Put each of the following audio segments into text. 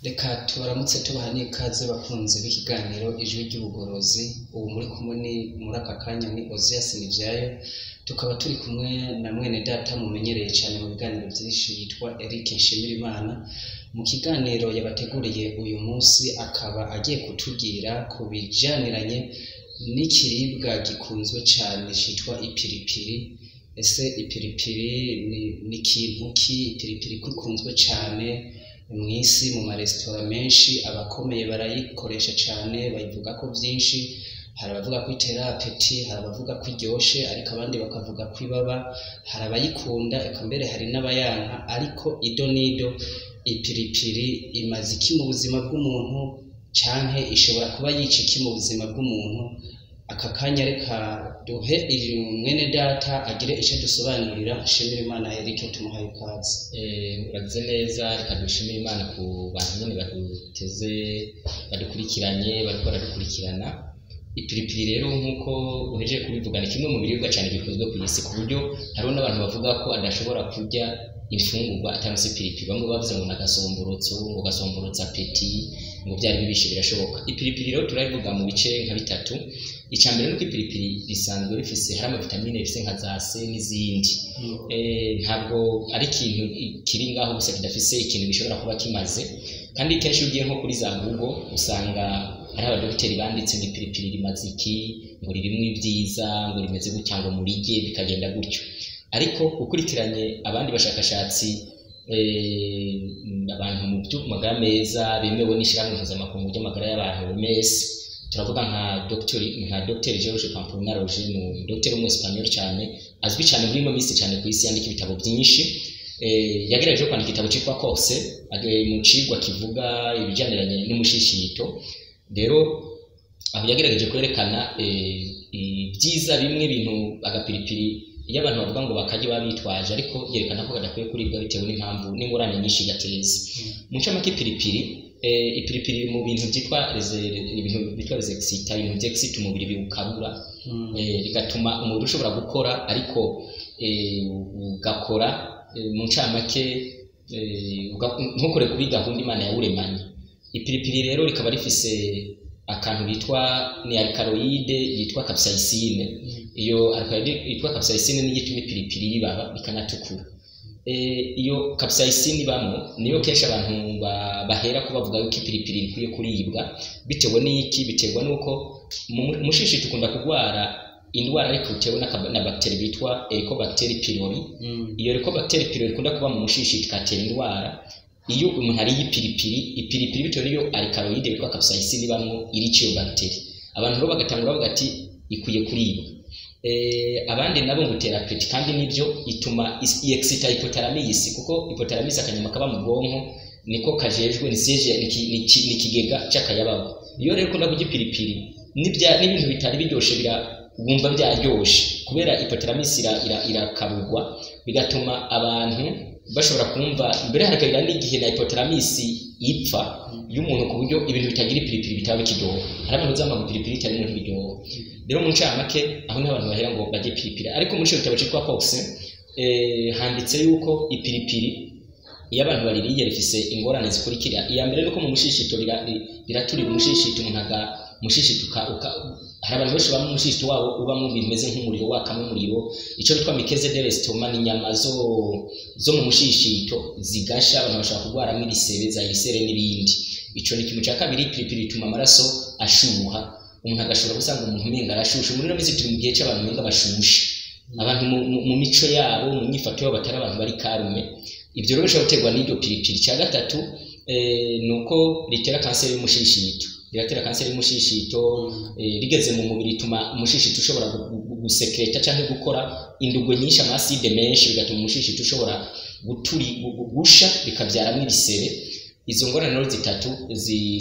Reka tubaramutse tubaha n'ikaze bakunzi b'ikiganiro Ijwi ry'Ubugorozi. Ubu muri kumwe ni muri aka kanya ni Ozias Nivyayo, tukaba turi kumwe na mwene data mumenyereye cyane mu biganiro byinshi yitwa Eric Nshimirimana. Mu kiganiro yabateguriye uyu munsi akaba agiye kutubwira ku bijaniranye n'ikiribwa gikunzwe cyane cyitwa ipiripiri. Ese ipiripiri ni ikintu ki? Ipiripiri ko ikunzwe cyane mw'isi, mu maresitora menshi abakomeye barayikoresha cyane, bayivuga ko byinshi. Hari abavuga ko itera appétit, hari abavuga ko iryoshe, ariko abandi bakavuga ko ibaba. Hari abayikunda, eka mbere hari n'abayanka. Ariko ido nido, ipiripiri imaze iki mu buzima bw'umuntu, canke ishobora kuba yica iki mu buzima bw'umuntu? Aka kanya reka duhe mwene data agire icyo dusobanurira. Nshimira Imana Eric, tumuhaye ikaze. Uragize neza. Reka dushimire Imana ku bantu nyine baduteze, badukurikiranye, bariko baradukurikirana. Ipiripiri rero, nk'uko uhejeje kubivuga, ni kimwe mu biribwa cyane bikunzwe ku isi, ku buryo hariho n'abantu bavuga ko adashobora kurya imfungurwa ataronse ipiripiri. Bamwe bavuze ngo nagasomborotso, ngo gasomborotsa appétit, ngo byari bibishe. Birashoboka. Ipiripiri rero turabivuga mu bice nka bitatu. Icya mbere nuko ipiripiri risanzwe rifise, hari amavitamine rifise nka za C n'izindi. Ntabwo ari ikintu kiri ngaho gusa kidafise ikintu gishobora kuba kimaze. Kandi kenshi iyo ugiye nko kuri za Google, usanga hari abadogiteri banditse ngo ipiripiri rimaze iki, ngo ririmwo ibyiza, ngo rimeze gutya, ngo murirye, bikagenda gutyo. Ariko ukurikiranye abandi bashakashatsi, abantu mu by'amagara meza bemewe n'ishyirahamwe mpuzamakungu ry'amagara y'abantu, OMS, turavuga nka Dr George Pamplona Roger, ni dr w'umuespanyol cyane azwi cyane muri ino minsi cyane ku isi, yandika ibitabo byinshi. Yagerageje kwandika igitabo cyitwa Corse mu cigwa kivuga ibijaniranye n'umushishito. Rero aho yagerageje kwerekana ibyiza bimwe, ibintu agapiripiri iyo abantu bavuga ngo bakarya baba bitwaje, ariko yerekana ko kadakwiye kuribwa bitewe n'impamvu n'ingorane nyinshi gateza. Mu ncamake, ipiripiri iri mu bintu byitwa ibintu bitwa les excitants, ibintu byexcite umubiri, biwukabura, bigatuma umubiri ushobora gukora, ariko ugakora mu ncamake ntukore kuri gahunda Imana yawuremanye. Ipiripiri rero rikaba rifise akantu bitwa ni alcaloïde yitwa capsaïcine. Iyo alcaloïde yitwa capsaïcine niyo ituma ipiripiri ribaba rikanatukura. Iyo capsaïcine ibamo niyo kenshi abantu bahera ko bavuga yuko ipiripiri rikwiye kuribwa. Bitewe n'iki? Biterwa n'uko umushishito ukunda kurwara indwara, ariko bitewe na bactérie bitwa Helicobacter pylori. Iyo Helicobacter pylori ikunda kuba mu mushishito, igatera indwara. Iyo umuntu ariye ipiripiri, ipiripiri bitewe n'iyo alcaloïde yitwa capsaïcine ibamwo, irica iyo bactérie. Abantu rero bagatangura bavuga ati ikwiye kuribwa. Abandi nabo ngo itera appétit, kandi nibyo, ituma excita hypothalamus, kuko hypothalamus, akanyama kaba mu bwonko, niko kajejwe, ni siège, ni ikigega c'akayabagu. Iyo rero ukunda kurya ipiripiri, n'ibintu bitari biryoshe bira wumva byaryoshe, kubera hypothalamus irakaburwa, bigatuma abantu bashobora kumva. Mbere harakagira n'igihe na hypothalamus ipfa y'umuntu, ku buryo ibintu bitagira ipiripiri bitaba bikiryoha. Hari abantu uzama ngo ipiripiri itarimo ntibiryoha. Rero mu ncamake, aho niho abantu bahera ngo barye ipiripiri. Ariko muri ico gitabo citwa Cox, handitse yuko ipiripiri iyo abantu baririye rifise ingorane zikurikira. Iya mbere nuko mu mushishito riraturira umushishito, umuntu aga umushishito hari abantu benshi baba umushishito wabo ubamwo bimeze nk'umuriro, wakamo umuriro, ico bitwa muqueuse de l'estomac, ni inyama zo mu mushishito zigasha, abantu bashobora kurwaramwo ibisebe, za ulcères n'ibindi. Ico ni kimwe. Cya kabiri, ipiripiri ituma amaraso ashuha, umuntu agashobora gusanga umuntu umenga arashushe. Muri ino minsi turi mu gihe c'abantu umenga bashushe, abantu mu mico yabo, mu nyifato yabo, batari abantu bari calme. Ibyo rero bishobora guterwa n'iryo piripiri. Icya gatatu ni uko ritera kanseri y'umushishito, riratera kanseri y'umushishito. Rigeze mu mubiri ituma umushishito ushobora gusekreta cyangwa gukora indugwe nyinshi, ama acides menshi, bigatuma umushishito ushobora gusha, bikabyaramo ibisebe. Izo ngorane rero zitatu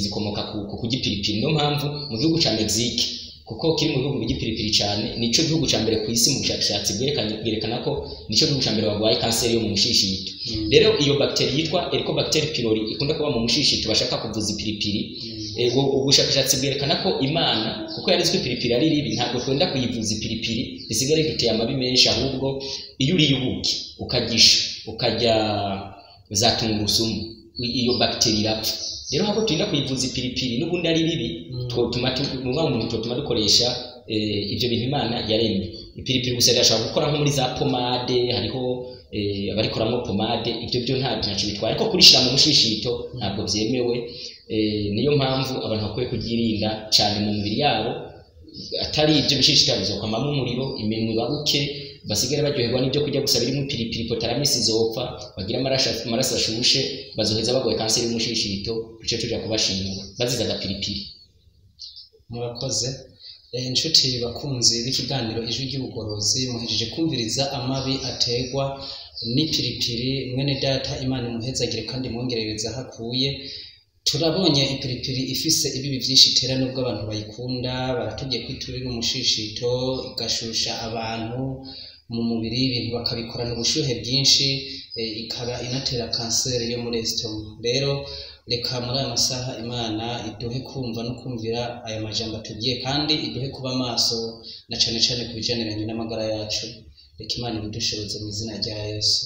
zikomoka ku kurya ipiripiri. Niyo mpamvu mu gihugu ca Mexique, kuko kiri mu bihugu birya ipiripiri cyane, nico gihugu ca mbere ku isi mu bushakashatsi bwerekana ko nico gihugu ca mbere barwaye kanseri yo mu mushishito. Rero iyo bactérie yitwa Helicobacter pylori ikunda kuba mu mushishito, bashaka kuvuza ipiripiri. Ubushakashatsi bwerekana ko Imana, kuko yari izwi ipiripiri ari ribi, ntabwo twenda kuyivuza ipiripiri risigaye riduteye amabi menshi. Ahubwo iyo uriye ubuki, ukagisha, ukarya za tungurusumu, iyo bactérie irapfa. Rero hako turinda kuyivuza ipiripiri n'ubundi ari bibi, twotuma umuntu twotuma dukoresha ivyo bintu Imana yaremye. Ipiripiri gusa irashobora gukora nko muri za pomade, hariho abarikoramwo pomade, ibyo byo nta ntacyo bitwaye, ariko kurishira mu mushishito ntabwo vyemewe. Niyo mpamvu abantu bakwiye kuryirinda cyane mu mibiri yabo, atari ibyo bishishito bizokwamamo umuriro, iminwa ibabuke, basigare baryoherwa n'ibyo kurya gusa birimo ipiripiri, potaramisi izopfa, bagira amaraso ashushe, bazoheza bagoye kanseri y'umushishito, duce tuja kubashingura bazize agapiripiri. Murakoze. Inshuti bakunzi b'ikiganiro Ijwi ry'Ubugorozi, muhejeje kumviriza amabi ategwa n'ipiripiri. Mwene data, Imana imuhezagire kandi imwongerereze aho akuye. Turabonye ipiripiri ifise ibibi vyinshi itera, nubwo abantu bayikunda. Baratubwiye ko iturira umushishito, igashusha abantu mu mubiri, ibintu bakabikorana ubushuhe bwinshi, ikaba inatera kanseri yo muri estomac. Rero reka muri aya masaha Imana iduhe kumva no kumvira aya majambo atubwiye, kandi iduhe kuba maso na cane cane ku bijaniranye n'amagara yacu. Reka Imana ibidushoboze mu izina rya Yesu.